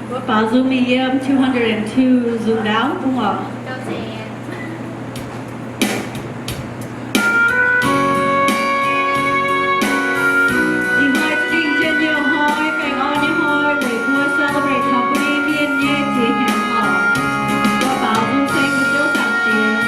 Mbuo baaux nzung mingh yiem two hundred and two nzung ndaauv bung oc. Ih hnoi za'gengh njien-youh hnoi, baengh orn nyei hnoi, weic mbuo celebrate company mienh nyei ziex hnyangx oc. Mbuo baaux nzung ceng mbuo Ziouv Zaangc Diex.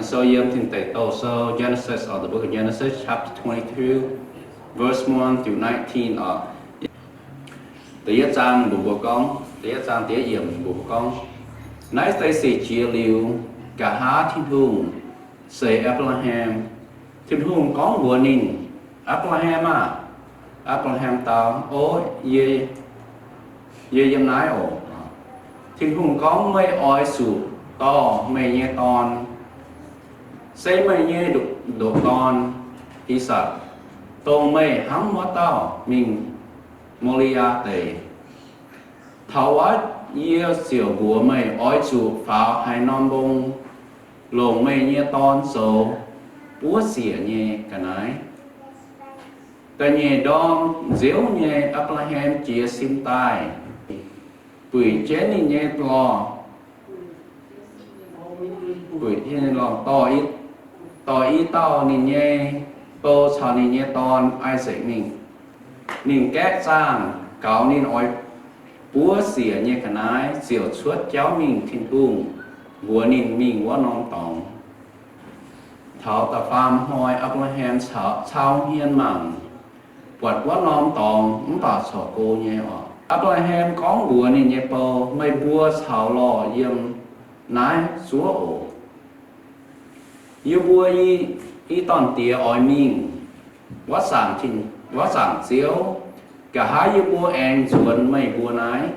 Sou yiem Tin Deic Douh Sou, Genesis, or the book of Genesis, chapter twenty-two, verse one through nineteen oc. Da'yietv zaang mbuox mbuo gorngv, da'yietv zaang da'yietv yiemc mbuox mbuo gorngv, naaiv deix sic jiex liuz, nqa'haav Tin-Hungh ceix Apc^laa^ham. Tin-Hungh gorngv mbuox ninh, Apc^laa^ham aah! Apc^laa^ham dau, O, yie, yie yiem naaiv oc. Tin-Hungh gorngv, Meih oix zuqc dorh meih nyei dorn, se meih nyei ndoqc dorn, I^sakc, dongh meih hnamv wuov dauh, mingh Mo^li^yaa Deic. Taux wuov yie ziouc mbuox meih oix zuqc faaux haaix norm mbong longc meih nyei dorn zoux buov siec nyei ga'naaiv. Da'nyeic ndorm nziouv nyei, Apc^laa^ham jiez sin daaih, buic jienv ninh nyei lorh, dorh i dauh ninh nyei bou caux ninh nyei dorn, I^sakc, mingh. Ninh gaeqv zaangh gaux ninh oix buov siec nyei ga'naaiv, ziouc cuotv jauv mingh Tin-Hungh mbuox ninh mingh wuov norm dorngx. Taux da'faam hnoi Apc^laa^ham cau hmien mangc, buatc wuov norm dorngx mv baac corc go nyei oc. Apc^laa^ham gorngv mbuox ninh nyei bou, Meih mbuo caux lorh yiem naaiv zuov oc. Yie mbuo i, i dorn-diex oix mingh wuov zaangc Ziouv. Nqa'haav yie mbuo aengx nzuonx meih mbuo naaiv.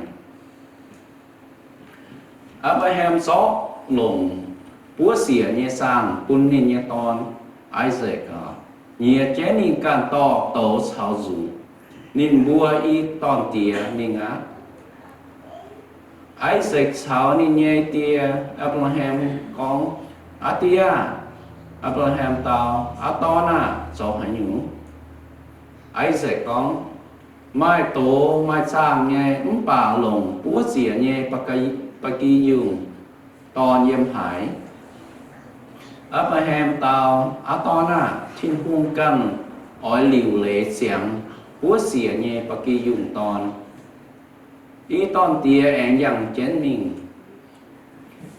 Apc^laa^ham zorqv longc buov siec nyei zaangh bun ninh nyei dorn, I^sakc, nyiec jienv ninh ganh dorh douz caux nzuqc. Ninh mbuo i dorn-diex mingh aqv. I^sakc caux ninh nyei die, Apc^laa^ham, gorngv, Aa Die aah! Apc^laa^ham dau, Aa Dorn aah! Zoux haaix nyungc? I^sakc gorngv, Maaih doz maaih zaangh nyei mv baac longc buov siec nyei ba'gi yungh dorn yiem haaix? Apc^laa^ham dau, Aa Dorn aah! Tin-Hungh ganh oix liuc leiz ziangx buov siec nyei ba'gi yungh dorn. I dorn-diex aengx yangh jienv mingh,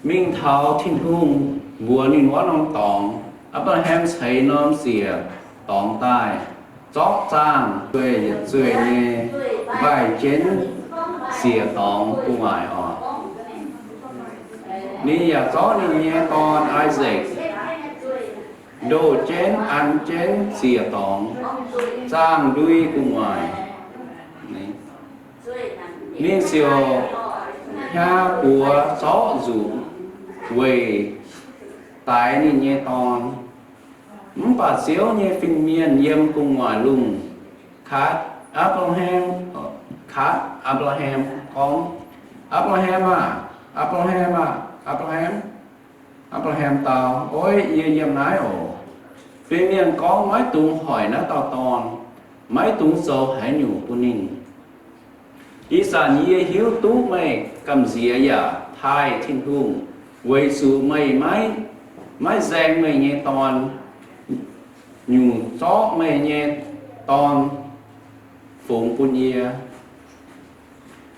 mingh taux Tin-Hungh mbuox ninh wuov norm dorngx. Apc^laa^ham ceix norm siec dorngx daaih, zorqv zaangh zueih yietc zueih nyei mbaih jienv siec dorngx gu'nguaaic oc. Ninh yaac zorqv ninh nyei dorn, I^sakc, ndoh jienv an jienv siec dorngx, zaangh ndui gu'nguaaic. Ninh ziouc hnyaav buoz zorqv nzuqc weic daix ninh nyei dorn. Mv baac Ziouv nyei fin-mienh yiem gu'nguaaic lungh kaatv Apc^laa^ham, kaatv Apc^laa^ham gorngv, Apc^laa^ham aah! Apc^laa^ham aah! Apc^laa^ham! Apc^laa^ham dau, Oix, yie yiem naaiv oc. Fin-mienh gorngv, Maiv dungx hoic naaiv dauh dorn. Maiv dungx zoux haaix nyungc bun ninh. Ih zanc yie hiuv duqv meih gamh nziex yaac taaih Tin-Hungh, weic zuqc meih maiv, maiv nzaeng meih nyei dorn, nyungc zorqv meih nyei dorn fungx bun yie.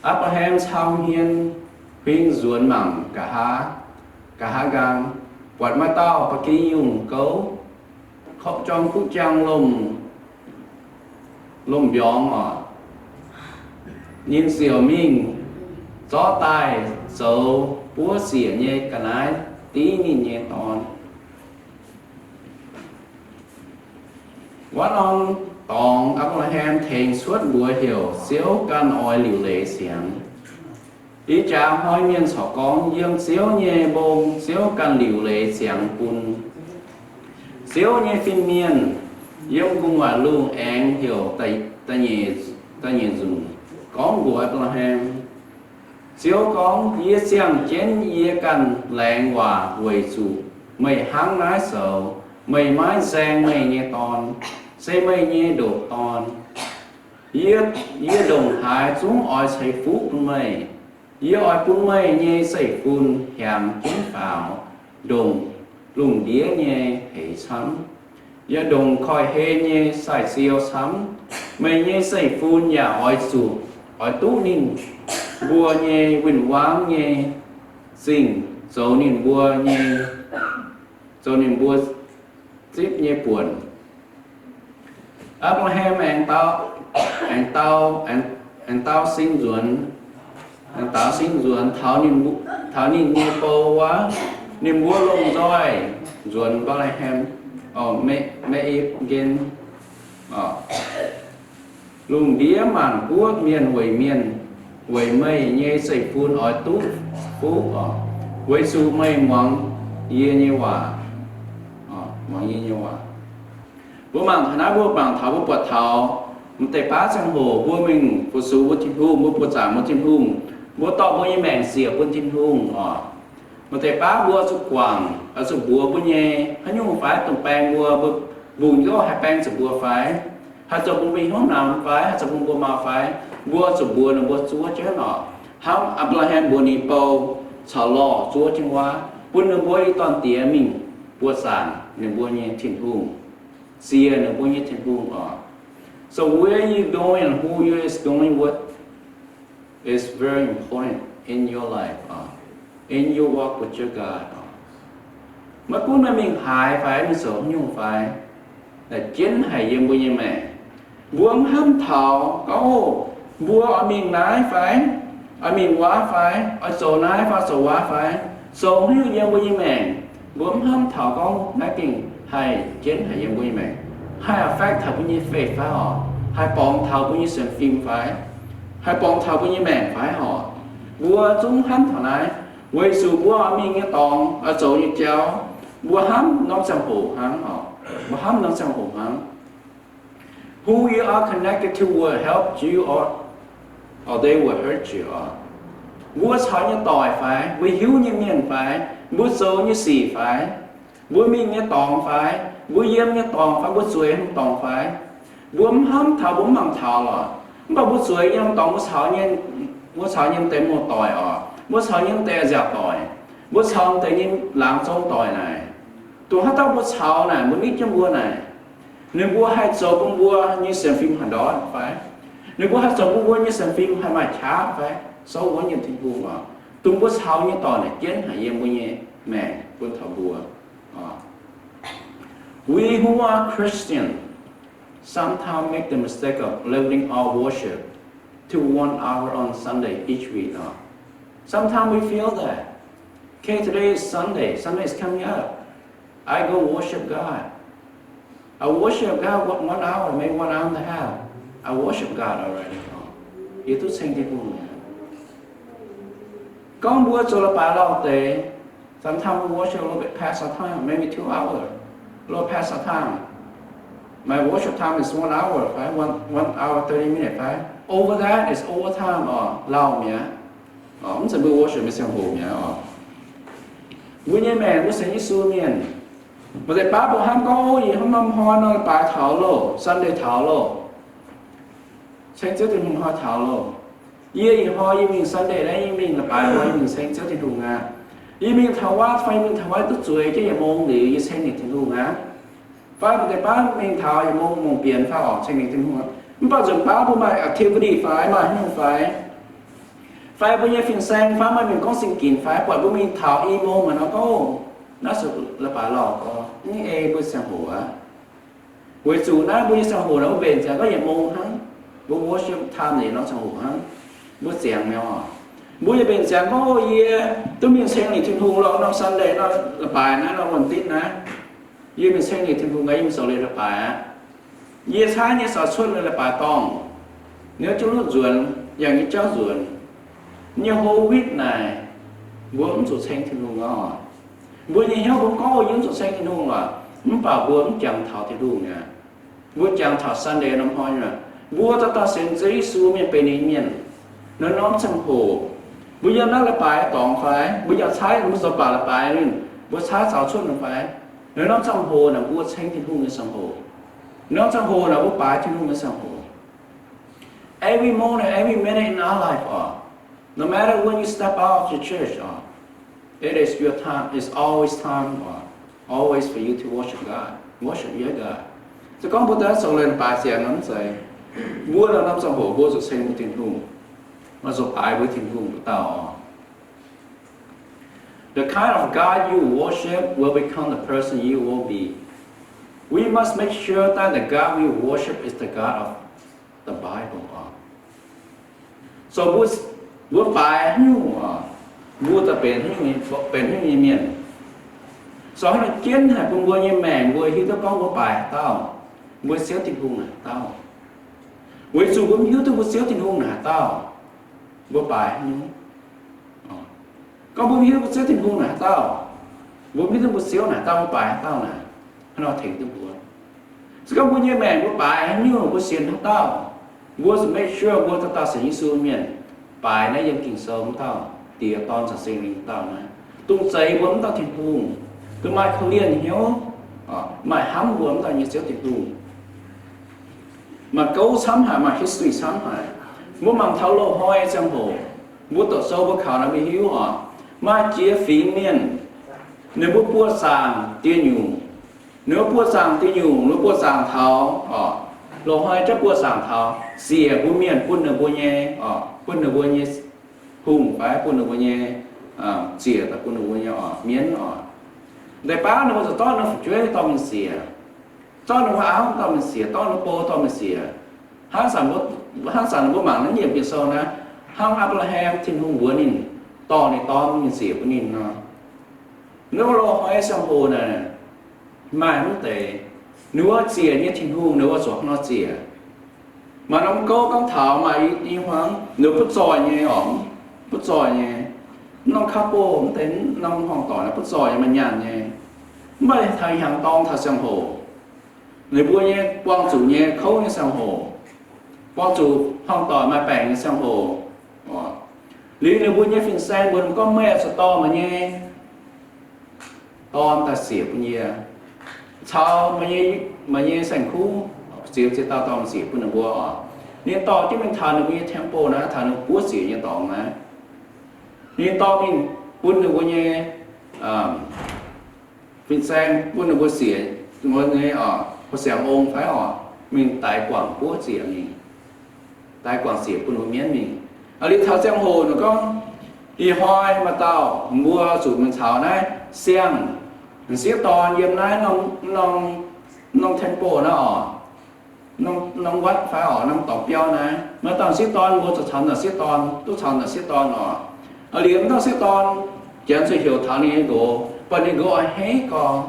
Apc^laa^ham cau hmien huing nzuonx mangc nqa'haav, nqa'haav nqaang, buatc maaih dauh ba'gi yungh gouv jorm kuv jang lomh, lomh mbiorngz oc. Ninh ziouc mingh zorqv daaih zoux buov siec nyei ga'naaiv div ninh nyei dorn. Wuov norm dorngx Apc^laa^ham tengx cuotv mbuox heuc Ziouv ganh oix liuc leiz siangx. Ih jaax hnoi mienh corc gorngv, Yiem Ziouv nyei mbong Ziouv ganh liuc leiz siangx bun. Ziouv nyei fin-mienh yiem gu'nguaaic lungh aengx heuc da'nyeic nzunc gorngv mbuox Apc^laa^ham, Ziouv gorngv, Yie ziangh jienv yie ganh laengz waac weic zuqc meih hnangv naaiv zoux. Meih maiv nzaeng meih nyei dorn, se meih nyei ndoqc dorn. Yie, yie ndongc haaix zungv oix ceix fuqv bun meih. Yie oix bun meih nyei zeiv-fun hiaangx jienv faaux, ndongc lungh ndiev nyei eix camv, yaac ndongc koiv-hlen nyei sai-ziou camv. Meih nyei zeiv-fun yaac oix zuqc, oix duqv ninh mbuo nyei win-wangv nyei zingh zoux ninh mbuo nyei zoux ninh mbuo zipv nyei buonc. Apc^laa^hem aengx dau, aengx dau, aengx dau sin nzuonx, aengx dau sin nzuonx taux ninh, taux ninh nyei bou wuov, ninh mbuo lomh nzoih nzuonx Mbetc^le^hem, Mbetc^le^hem, lungh ndiev maanc guoqv mienh weic mienh, weic meih nyei zeiv-fun oix duqv fuqv oc, weic zuqc meih muangx yie nyei waac. Muangx yie nyei waac. Mbuo mangc taux naaiv, mbuo mangc taux, mbuo buatc taux maaih deix baav ziangh hoc mbuo mingh fu-sux mbuo Tin-Hungh, mbuo buoqc zaangc mbuo Tin-Hungh, mbuo dorh mbuo nyei maengc siec bun Tin-Hungh oc. Maaih deix baav mbuo zuqc guangc, zuqc mbuox mbuo nyei haaix nyungc fai dongh baeng mbuo, mbuo mbungh jienv haih baeng zuqc mbuo fai, haih zoux bun mbuo hnyouv namx fai, haih zoux bun mbuo mau fai, mbuo zuqc mbuox ninh mbuo zuov jienv oc. Hnangv Apc^laa^hem mbuox ninh bou caux lorh zuov jienv wuov, bun ninh mbuo i dorn-diex mingh buoqc zaangc ninh mbuo nyei Tin-Hungh, siec ninh mbuo nyei Tin-Hungh oc. So where you going and who you is going with is very important in your life, in your walk with your God. Maiv gunv meih mingh haaix fai mingh zoux haaix nyungc fai, naaic jienv haic yiem mbuo nyei maengc. Mbuo mv hnamv taux gorngv, mbuo oix mingh naaiv fai, oix mingh wuov fai, oix zoux naaiv fai zoux wuov fai, zoux haaix nyungc yiem mbuo nyei maengc, mbuo mv hnamv taux gorngv naaiv gengh haih jienv haic yiem mbuo nyei maengc, haih affect taux mbuo nyei faith fai oc, haih borngz taux mbuo nyei sienx fim fai, haih borngz taux mbuo nyei maengc fai oc. Mbuo zungv hnamv taux naaiv, weic zuqc mbuo oix mingh nyei dorngx, oix zoux nyei jauv, mbuo hnamv norm ziangh hoc hnangv oc. Mbuo hnamv norm ziangh hoc hnangv. Who you are connected to will help you or, or they will hurt you oc. Mbuo caux nyei doic fai, mbuo hiuv nyei mienh fai, mbuo zoux nyei sic fai, mbuo mingh nyei dorngx fai, mbuo yiem nyei dorngx fai, mbuo zueiz nyei dorngx fai, mbuo mv hnamv taux, mbuo mv mangc taux lorqc. Mv baac mbuo zueiz nyei dorngx, mbuo caux nyei, mbuo caux nyei deix muoz-doic oc, mbuo caux nyei deix nziaauc doic, mbuo caux deix nyei laangz zong doic naaic, dongh haaix dauh mbuo caux naaic, mbuo nitv jienv mbuo naaic, ninh mbuo haih zoux bun mbuo nyei sienx fim haih ndortv fai? Ninh mbuo haih zoux bun mbuo nyei sienx fim haih maaih qaqv fai? Souv wuonv nyei Tin-Hungh oc, dongh mbuo caux nyei doic naaic jienv haic yiem mbuo nyei maengc bun taux mbuo. We who are Christian sometimes make the mistake of limiting our worship to one hour on Sunday each week. Sometimes we feel that, okay, today is Sunday, Sunday is coming up. I go worship God. I worship God one, one hour, maybe one hour and a half. I worship God already. Yie duqv ceng Tin-Hungh mi'aqv. Gorngv mbuo zoux leiz-baaix lauh deix, sometimes we worship a little bit past our time, maybe two hours, a little past our time. My worship time is one hour, right? One, one hour, thirty minutes, right? Over that is overtime, or lauh mi'aqv. Mv zeiz mbuo worship nyei ziangh hoc mi'aqv oc. Mbuo nyei maengc mbuo sienx Yesu mienh, maaih deix baav mbuo hnamv gorngv, ih hnamv norm hnoi nor leiz-baaix taux loh, Sunday taux loh, ceng Ziouv Tin-Hungh hnoi taux loh. Yie ih hnoi yie mingh Sunday naaiv, yie mingh leiz-baaix hnoi yie mingh ceng Ziouv Tin-Hungh aqv. Yie mingh taux wuov fai yie mingh taux wuov duqv zueiz jienv yietc mong liuz yie ceng ninh Tin-Hungh aqv. Fai maaih deix baav mingh taux yietc mong, mongc bienx fai oc, ceng ninh Tin-Hungh aqv. Mv baac nzunc baav mbuo maaih activity fai maaih haaix nyungc fai, fai mbuo nyei fin-saeng fai maaih mienh gorngv sing ginx fai buatc mbuo mingh taux i mong maiv nor gorngv, naaiv se leiz-baaix lauh gorx, mv ei mbuo ziangh hoc aqv. Weic zuqc naaiv mbuo nyei ziangh hoc naaic mbuo mbenc ziangx gorngv yietc mong hnangv. Mbuo worship time naaic norm ziangh hoc hnangv. Mbuo ziangx mi'aqv oc. Mbuo yaac mbenc ziangx gorngv, o, yie duqv mingh ceng ninh Tin-Hungh lorqc, norm Sunday, norm leiz-baaix naaiv, norm Wednesday naaiv, yie mingh ceng ninh Tin-Hungh aqv, yie mingh zoux liuz leiz-baaix aqv. Yie caaiv nyei caux cuotv liuz leiz-baaix dorngh, niouv jienv lutv nzuonx, yangh nyei jauv nzuonx. Nyei whole week naaic, mbuo mv zuqc ceng Tin-Hungh oc. Mbuo nyei hnyouv mbuo gorngv, o, yie mv zuqc ceng Tin-Hungh lorqc, mv baac mbuo mv jangx taux Tin-Hungh mi'aqv. Mbuo jangx taux Sunday norm hnoi mi'aqv. Mbuo dauh dauh sienx Ziouv Yesu mienh benx ninh mienh, naaiv norm ziangh hoc, mbuo yiem naaiv leiz-baaix dorngx fai, mbuo yaac caaiv mbuo zoux baac leiz-baaix ninh, mbuo caaiv caux cuotv ninh fai, naaiv norm ziangh hoc naaic mbuo ceng Tin-Hungh nyei ziangh hoc. Norm ziangh hoc naaic mbuo baaix Tin-Hungh nyei ziangh hoc. Every moment, every minute in our life, uh, no matter when you step out of the church, uh, it is your time. It's always time, uh, always for you to worship God, worship your God. Se gorngv mbuo daaih zoux leiz-baaix ziangx nor mv zeiz, mbuo naaiv norm ziangh hoc mbuo zuqc ceng mbuo Tin-Hungh, maiv zuqc baaix mbuo Tin-Hungh dauh oc. the kind of God you worship will become the person you will be. We must make sure that the God we worship is the God of the Bible. So mbuo, mbuo baaix haaix nyungc, mbuo daaih benx, benx haaix nyungc nyei mienh. So hnangv naaiv jienv haic bun mbuo nyei maengc mbuo hiuv duqv gorngv mbuo baaix haaix dauh, mbuo Ziouv Tin-Hungh naaic haaix dauh. Weic zuqc mbuo mv hiuv duqv mbuo Ziouv Tin-Hungh naaic haaix dauh, mbuo baaix haaix nyungc. Gorngv mbuo mv hiuv duqv mbuo Ziouv Tin-Hungh naaic haaix dauh, mbuo mv hiuv duqv mbuo Ziouv naaic dauh, mbuo baaix haaix dauh naaic, haaix nor tengx duqv mbuo? Se gorngv mbuo nyei maengc mbuo baaix haaix nyungc, mbuo sienx haaix dauh, mbuo make sure mbuo dauh dauh sienx Yesu mienh baaix naaiv yiem Ging-Sou wuov dauh, Diex, Dorn caux Singx Lingh dauh naaiv, dongh zeix mbuo wuov dauh Tin-Hungh, dongh maaih korv-lienh hnyouv, maaih hnamv mbuo wuov dauh nyei Ziouv Tin-Hungh. Maaih gouv camv haic, maaih history camv haic. Mbuo mangc taux loz-hnoi ziangh hoc, mbuo doqc sou mbuo kaux naaiv mbuo hiuv oc, maaih jiex fingx mienh, ninh mbuo buoqc zaangc dieh nyungc. Ninh mbuo buoqc zaangc dieh nyungc, ninh mbuo buoqc zaangc taux, oc, loz-hnoi jauv buoqc zaangc taux siec mbuo mienh bun ninh mbuo nyei, oc, bun ninh mbuo nyei hungh fai bun ninh mbuo nyei ziec, bun ninh mbuo nyei, oc, mienv oc. Deix baav ninh mbuo ziouc zorqv ninh fu'jueiv dorh mingh siec, zorqv ninh mbuo auv dorh mingh siec, zorqv ninh mbuo bou dorh mingh siec. Hnangv zanc, hnangv zanc mbuo mangc naaiv yiemc Ging-Sou naaiv, hnangv Apc^laa^ham Tin-Hungh mbuox ninh dorh ninh dorn mingh siec bun ninh nor. Ninh mbuo loz-hnoi ziangh hoc naaic maaih mv deix, ninh mbuo ziec nyei Tin-Hungh ninh mbuo zuqc hnangv nor ziec. Maaih norm gouv gorngv taux maaih i hmuangx ninh mbuo butv zoih nyei oc, butv zoih nyei, mv norm couple mv deix, norm hmuangx doic naaiv butv zoih nyei, maaih nyaanh nyei. Mv baac taux hnyangx dorng taux ziangh hoc, ninh mbuo nyei buangh zuqc nyei kouv nyei ziangh hoc, buangh zuqc hmuangx doic maaih baengc nyei ziangh hoc, liuz ninh mbuo nyei fin-saeng mbuox ninh mbuo gorngv, meih oix zuqc dorh meih nyei dorn daaih siec bun yie, caux meih nyei, meih nyei saeng-kuv, ziouc ziex dauh dorh siec bun ninh mbuo oc. Ninh dorh jienv mingh taux ninh mbuo nyei temple naaiv, taux ninh buov ziec nyei dorngx naaiv. Ninh dorh mingh bun ninh mbuo nyei fin-saeng, bun ninh mbuo siec, ninh mbuo nyei, oc, siangx ong fai oc, mingh daix guangc buov ziec mingh, daix guangc siec bun ninh mbuo mienv mingh. Aa, liuz taux ziangh hoc ninh gorngv, ih hnoi maaih dauh mbuo zuqc mingh caux naaiv siang-m'sieqv dorn yiem naaiv norm, norm temple naaiv oc, norm วัด fai oc, norm dorngx biauv naaiv. Maaih dauh m'sieqv dorn mbuo zuqc caux m'sieqv dorn, duqv caux m'sieqv dorn oc. Aa, liuz m'sieqv dorn janx zuqc heuc taux ninh nyei nqox, buatc ninh nqox oix hei gorx,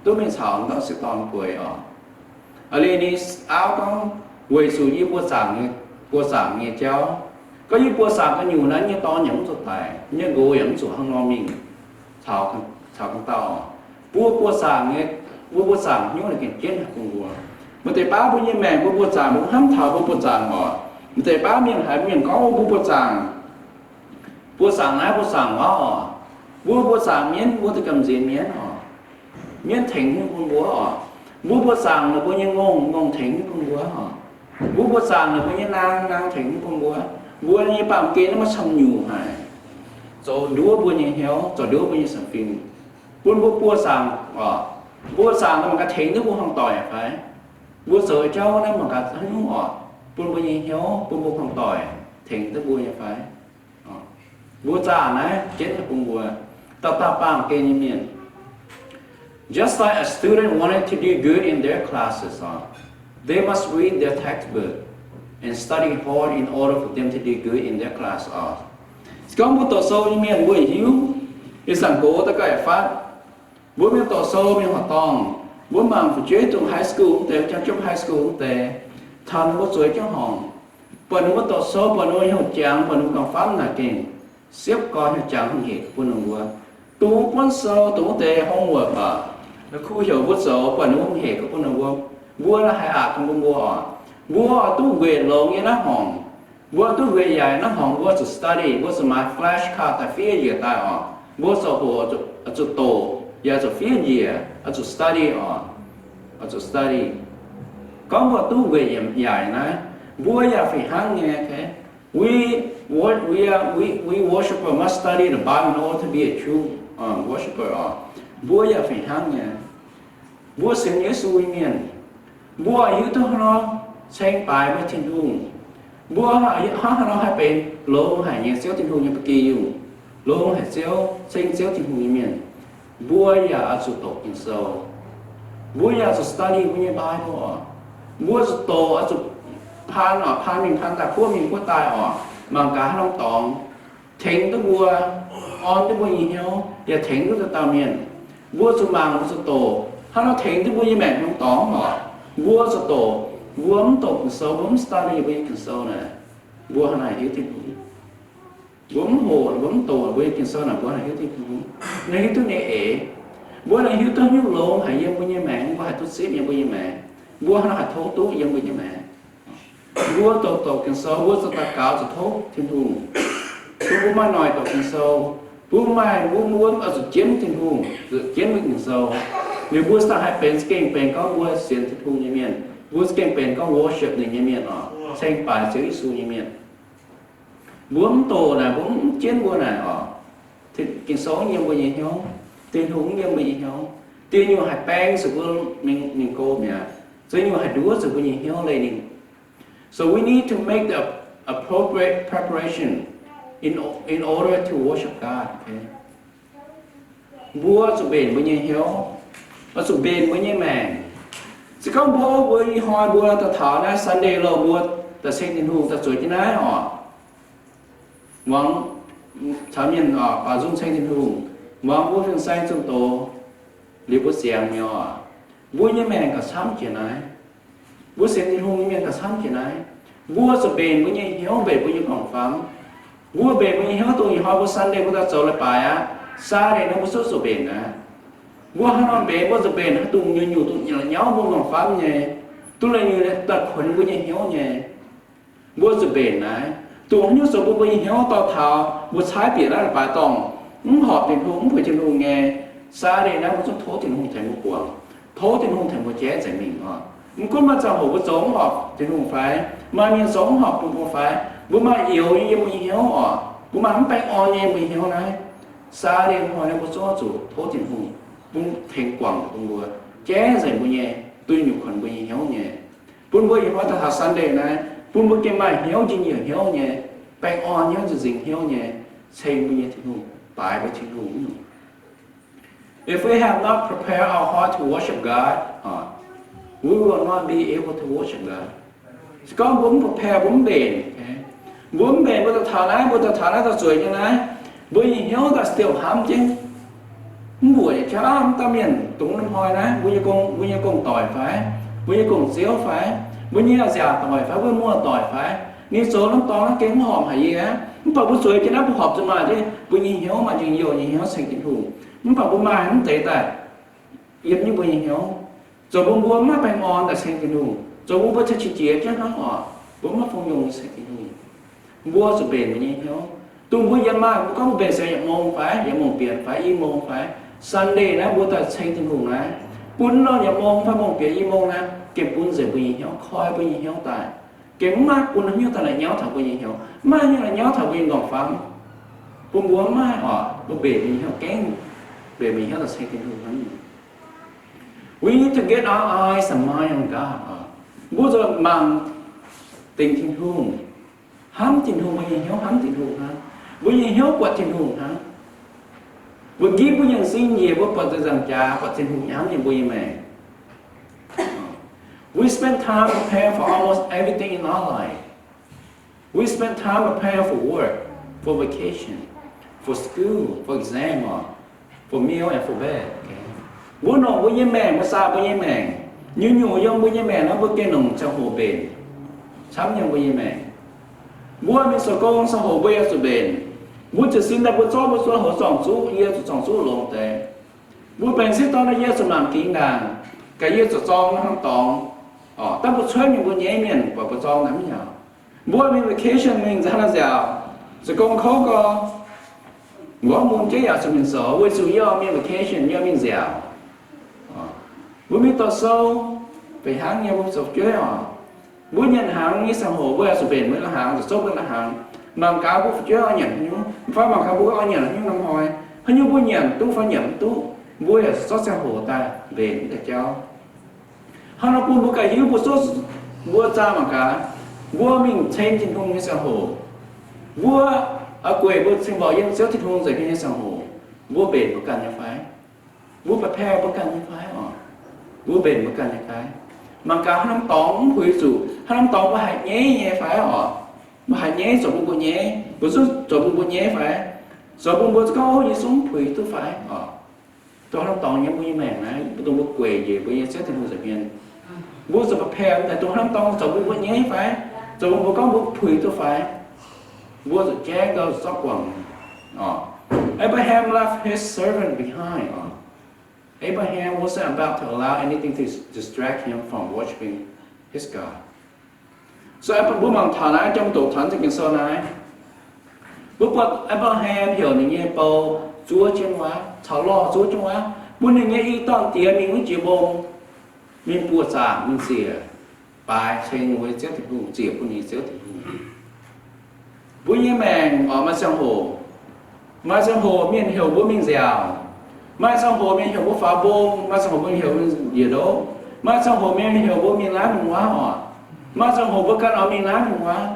duqv mingh caux m'sieqv dorn bueix oc. Aa, liuz ninh auv gorngv, weic zuqc yie buoqc zaangc, buoqc zaangc nyei jauv. Gorngv yie buoqc zaangc gu'nyuoz naaiv, nyei dorn yaac mv zuqc daic, nyei nqox yaac mv zuqc hnangv nor mingh caux, caux ganh dauh oc. Mbuo buoqc zaangc nyei, mbuo buoqc zaangc hnyouv naaic gengh jienv haic bun mbuo. Maaih deix baav mbuo nyei maengc mbuo buoqc zaangc, mbuo hnamv taux mbuo buoqc zaangc oc. Maaih deix baav mienh haiz mienh gorngv mbuo buoqc zaangc, buoqc zaangc naaiv, buoqc zaangc wuov oc. Mbuo buoqc zaangc mienv, mbuo daaih gamh nziex mienv oc. Mienv tengx nyei bun mbuo oc. Mbuo buoqc zaangc ninh mbuo nyei ngongh, ngongh tengx nyei bun mbuo oc. Mbuo buoqc zaangc ninh mbuo nyei naang, naang tengx nyei bun mbuo. Mbuo nyei baamh gen naaiv maiv camv nyungc haic, zoux nduov mbuo nyei hnyouv, zoux nduov mbuo nyei sienx fim, bun mbuo buoqc zaangc oc. Mbuo zaangc naaiv mangc gaax tengx duqv mbuo hmuangx doic fai? Mbuo zoux jauv naaiv mangc gaax haaix nyungc oc, bun mbuo nyei hnyouv, bun mbuo hmuangx doic tengx duqv mbuo nyei fai? Mbuo zaangc naaiv jienv bun mbuo dauh dauh baamh gen nyei mienh. Just like a student wanting to do good in their classes, uh, they must read their textbook and study hard in order for them to do good in their class. Uh, se gorngv mbuo doqc sou nyei mienh mbuo hiuv, ih zanc gox da'ganh fatv, mbuo mienh doqc sou mingh horqc dorngh, mbuo mangc fu'jueiv dongh high school wuov deix, jangx jopv high school wuov deix, taux ninh mbuo zueiz jienv horngc, buatc ninh mbuo doqc sou, buatc ninh mbuo hnyouv jangx, buatc ninh mbuo gauh famv naaic gengh siepv gorx hnyouv jangx hungh hec bun ninh mbuo. Dongh wuov buonv sou, dongh wuov deix homework, la'kuh heuc mbuo zoux, buatc ninh mbuo hungh hec bun ninh mbuo. Mbuo naaiv haiz aqc bun mbuo oc. Mbuo duqv weic longx nyei naaiv horngc, mbuo duqv weic yaac naaiv horngc, mbuo zuqc study, mbuo zuqc maaiz flashcard daaih fiev njiec daaih oc. Mbuo zoux hoc zuqc doqc, yaac zuqc fiev njiec, zuqc study oc, zuqc study. Gorngv mbuo duqv weic yaac naaiv, mbuo yaac fih hnangv nyei. We, we, we worshiper must study the Bible in order to be a true, uh, worshiper oc. Mbuo yaac fih hnangv nyei. Mbuo sienx Yesu nyei mienh, mbuo hiuv duqv hnangv nor ceng baaix mbuo Tin-Hungh. Mbuo hnangv haaix nor haih benx loz-hnoi haic nyei Ziouv Tin-Hungh nyei ba'gi yungh. longx haic Ziouv, ceng Ziouv Tin-Hungh nyei mienh, mbuo yaac oix zuqc doqc Ging-Sou. Mbuo yaac zuqc study mbuo nyei Bible oc. Mbuo zuqc doqc, oix zuqc paan oc, paan mingh paan daaih, buov mingh buov daaih oc, mangc gaax haaix norm dorngx tengx duqv mbuo, orn duqv mbuo nyei hnyouv, yaac tengx duqv dauh dauh mienh. Mbuo zuqc mangc, mbuo zuqc doqc, haaix nor tengx duqv mbuo nyei maengc norm dorngx oc. Mbuo zuqc doqc. Mbuo mv doqc Ging-Sou, mbuo mv study mbuo nyei Ging-Sou naaic, mbuo hnangv naaic hiuv Tin-Hungh? Mbuo mv hoqc, mbuo mv doqc mbuo nyei Ging-Sou naaic, mbuo hnangv hiuv Tin-Hungh? Naaiv hiuv duqv ninh eix. Mbuo hnangv hiuv duqv nyungc longx haic yiem mbuo nyei maengc, mbuo haih duqv zipv yiem mbuo nyei maengc. Mbuo hnangv naaic haih tov duqv yiem mbuo nyei maengc. Mbuo doqc, doqc Ging-Sou, mbuo zuqc daux gaux zuqc tov Tin-Hungh, bun mbuo maaih noic doqc Ging-Sou, bun maaih, mbuo, mbuo oix zuqc jienv Tin-Hungh, zuqc jienv mbuo Ging-Sou. Liuz mbuo saah haih benx za'gengh benx gorngv mbuo sienx Tin-Hungh nyei mienh, mbuo za'gengh benx gorngv worship ninh nyei mienh oc, ceng baaix Ziouv Yesu nyei mienh. Mbuo mv doqc naaic, mbuo mv jienv mbuo naaic oc, Ging-Sou mv yiem mbuo nyei hnyouv, Tin-Hungh mv yiem mbuo nyei hnyouv, diex nyungc haih baeng zuqc mbuo mingh, mingh go mi'aqv. Ziex nyungc haih nduov zuqc mbuo nyei hnyouv leiz ninh. So we need to make the appropriate preparation in, in order to worship God. Mbuo zuqc mbenc mbuo nyei hnyouv, oix zuqc mbenc mbuo nyei maengc. Se gorngv mbuo, mbuo ih hnoi mbuo daaih taux naaiv Sunday loh, mbuo daaih ceng Tin-Hungh daaih zueiz jienv naaiv oc, muangx caux mienh baaux nzung ceng Tin-Hungh, muangx mbuo fin-saeng zunh doz, liuz mbuo ziangx mi'aqv oc, mbuo nyei maengc gauh camv jiex naaiv. Mbuo sienx Tin-Hungh nyei mienh gauh camv jiex naaiv. Mbuo zuqc mbenc mbuo nyei hnyouv, mbenc mbuo nyei gorngv-famv. Mbuo mbenc mbuo nyei hnyouv, dongh ih hnoi mbuo Sunday mbuo daaih zoux leiz-baaix aqv, Saturday naaiv mbuo zuqc, zuqc mbenc aqv. Mbuo hnangv nor mbenc, mbuo zuqc mbenc haaix dongh nyungc-nyungc duqv la'nyauv mbuo gorngv-famv nyei, duqv la'nyungc daaih kuonx mbuo nyei hnyouv nyei. Mbuo zuqc mbenc naaiv, dongh haaix nyungc zoux bun mbuo nyei hnyouv dorh taux mbuo caaiv bieqc naaiv leiz-baaix dorngh, mv horpc Tin-Hungh, mv puix Tin-Hungh nyei, Saturday naaiv mbuo zungv tov Tin-Hungh tengx mbuo guangc, tov Tin-Hungh tengx mbuo jaiv nzengc mingh oc. Mv gunv maaih ziangh hoc mbuo zoux mv horpc Tin-Hungh fai, maaih mienh zoux mv horpc bun mbuo fai, mbuo maaih youz nyei yiem mbuo nyei hnyouv oc, mbuo maaih mv baengh orn nyei yiem mbuo nyei hnyouv naaiv, Saturday hnoi naaiv mbuo zungv zuqc tov Tin-Hungh bun tengx guangc bun mbuo, jaiv nzengc mbuo nyei, duih nyungc kuonx mbuo nyei hnyouv nyei. Bun mbuo ih hnoi daaih taux Sunday naaiv, bun mbuo gengh maaih hnyouv njien-youh hnyouv nyei, baengh orn hnyouv, nzieqc nzingc hnyouv nyei, ceng mbuo nyei Tin-Hungh, baaix mbuo Tin-Hungh nyungc. If we have not prepared our heart to worship God, uh, we will not be able to worship God. Se gorngv mbuo mv prepare, mbuo mv mbenc, mbuo mv mbenc, mbuo daaih taux naaiv, mbuo daaih taux naaiv, daaih zueiz nyei naaiv, mbuo nyei hnyouv daaih still hnamv jienv, mv mbuoqc nyei qaqv, mv dauh mienh dungx norm hnoi naaiv, mbuo nyei gong, mbuo nyei gong-doic fai, mbuo nyei gong-ziouv fai, mbuo nyei nziaauc doic fai, mbuo muoz-doic fai, ninh zoux norm dorngx naaiv gengh mv horpc haic yie aqv. Mv baac mbuo zueiz jienv naaiv, mbuo horpc zuqc maaih jienv mbuo nyei hnyouv, maaih njien-youh nyei hnyouv ceng Tin-Hungh. Mv baac mbuo maaih mv deix daaih yiem jienv mbuo nyei hnyouv, zoux bun mbuo mv maaih baengh orn daaih ceng Tin-Hungh, zoux bun mbuo cingx qiex jienv hnangv oc, mbuo mv maaih fongc yongh ceng Tin-Hungh. Mbuo zuqc mbenc mbuo nyei hnyouv. Dongh mbuo yiem maah, mbuo gorngv mbuo mbenc se yietc mong fai, yietc mong bieqc fai, i mong fai, Sunday naaiv mbuo daaih ceng Tin-Hungh naaiv, bun norm yietc mong fai mong bieqc i mong naaiv, gengh bun nzengc mbuo nyei hnyouv, koi mbuo nyei hnyouv daaih. Gengh mv maaih bun haaix nyungc daaih la'nyauv taux mbuo nyei hnyouv, mv maaih haaix nyungc la'nyauv taux mbuo nyei gorngv-famv, bun mbuo mv maaih oc, mbuo mbenc mbuo nyei hnyouv gengh, mbenc mbuo nyei hnyouv daaih ceng Tin-Hungh hnangv. We need to get our eyes and mind on God. Mbuo zuqc mangc dingc Tin-Hungh, hnamv Tin-Hungh, mbuo nyei hnyouv hnamv Tin-Hungh hnangv, mbuo nyei hnyouv buatc Tin-Hungh hnangv. Mbuo nqipv mbuo nyei sin njiec, mbuo buatc nzengc nzangc jaax, buatc Tin-Hungh hnamv nyei mbuo nyei maengc. We spend time preparing for almost everything in our life. We spend time preparing for work, for vacation, for school, for exam, or for meal and for bed. Mbuo nongc mbuo nyei maengc, mbuo zaah mbuo nyei maengc, nyungc-nyungc yiem mbuo nyei maengc naaiv mbuo gengh nongc ziangh hoc mbenc, camv nyei mbuo nyei maengc. Mbuo mingh zoux gong ziangh hoc mbuo yaac zuqc mbenc. Mbuo jiez sin daaih mbuo zorqv mbuo zuqc houx zorng-zuqv, yie zuqc zorng-zuqv longx deix. Mbuo baengc sieqv dorn daaih yie zuqc mangc gingx ndaangc, gaax yie zuqc zorng hnangv dorngx. Daaih mbuo cuotv mingh mbuo nyei mienh buatc mbuo zorng naaic mv yaac. Mbuo mingh vacation mingh nzauh nziaauc, zoux gong kouv gau, nqorngv mun jienv yaac zuqc mingh zoux, weic zuqc yie mingh vacation, yie mingh nziaauc. Mbuo mingh dorh sou, fih hnangv nyei mbuo zoux fu'jueiv oc. Mbuo nyanc hnaangx nyei ziangh hoc mbuo yaac zuqc mbenc mbuo nyei hnaangx, zuqc zorqv mbuo nyei hnaangx. Mangc gaax mbuo fu'jueiv oix nyanc haaix nyungc, mv fai mangc gaax mbuo oix nyanc haaix nyungc norm hnoi, haaix nyungc mbuo nyanc duqv fai nyanc mv duqv, mbuo yaac zuqc zorqv ziangh hoc daaih mbenc deix jauv. Hnangv nor bun mbuo ganh hiuv mbuo zorqv, mbuo zaah mangc gaax, mbuo mingh ceng Tin-Hungh nyei ziangh hoc, mbuo Oix gueic mbuo cing-mborqc yiem Ziouv Tin-Hungh nza'hmien nyei ziangh hoc, mbuo mbenc mbuo ganh nyei fai? Mbuo prepare mbuo ganh nyei fai oc? Mbuo mbenc mbuo ganh nyei fai? Mangc gaax haaix norm dorngx mv puix zuqc, haaix norm dorngx mbuo haiz nyeiv nyei fai oc? Mbuo haiz nyeiv zoux bun mbuo nyei, mbuo zungv zoux bun mbuo nyei fai? Zoux bun mbuo gorngv, Yie zungv mv puix duqv fai oc? Dongh haaix norm dorngx yiem mbuo nyei maengc naaiv, mbuo dongh mbuo gueic njiec mbuo nyei Ziouv Tin-Hungh nza'hmien, mbuo zuqc prepare daaih dongh haaix norm dorngx zoux bun mbuo nyei fai? Zoux bun mbuo gorngv mbuo puix duqv fai? Mbuo zuqc jaiv gauh zorqv guangc. Abraham left his servant behind. Abraham wasn't about to allow anything to distract him from worshiping his God. So mbuo mangc taux naaiv jomc doqc taux zingh Ging-Sou naaiv, mbuo buatc Abraham heuc ninh nyei bou zuov jienv wuov, caux lorh zuov jienv wuov, bun ninh nyei i dorn-diex mingh wuov jiex mbong, mingh buoqc zaangc mingh ziec, baaix ceng wuov Ziouv Tin-Hungh, ziec bun ninh Ziouv Tin-Hungh. Mbuo nyei maengc oc, maaih ziangh hoc, maaih ziangh hoc mienh heuc mbuo mingh nziaauc, maaih ziangh hoc mienh heuc mbuo faaux mbong, maaih ziangh hoc mienh heuc mbuo njiec ndouv, maaih ziangh hoc mienh heuc mbuo mingh naaiv mingh wuov oc, maaih ziangh hoc mbuo ganh oix mingh naaiv mingh wuov.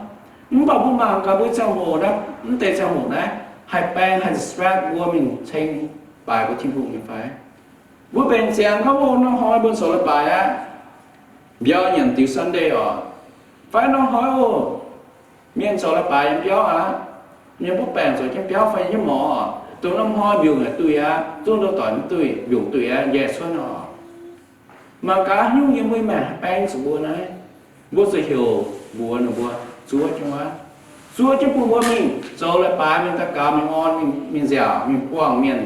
Mv baac mbuo mangc gaax mbuo ziangh hoc naaiv, mv deix ziangh hoc naaiv haih baeng haih distract mbuo mingh ceng baaix mbuo Tin-Hungh nyei fai? Mbuo mbenc ziangx gorngv, Ov, norm hnoi mbuo zoux leiz-baaix aqv, mbiauh nyanc diux Sunday oc. Fai norm hnoi, ov, mienh zoux leiz-baaix yiem biauv aqv. Mienh mbuo baengc zoux jienv biauv fai jienv morz oc. Dongh norm hnoi mbiungc haic duih aqv, zungv ndoh doic mv duih, mbiungc duih aqv, njaih cuotv oc. Mangc gaax nyungc yiem mbuo maengc haih baeng zuqc mbuo naaiv. Mbuo zuqc heuc mbuox ninh mbuo zuov jienv wuov, zuov jienv bun mbuo mingh zoux leiz-baaix, mingh daux gaux, mingh orn, mingh nziaauc, mingh buangh mienh,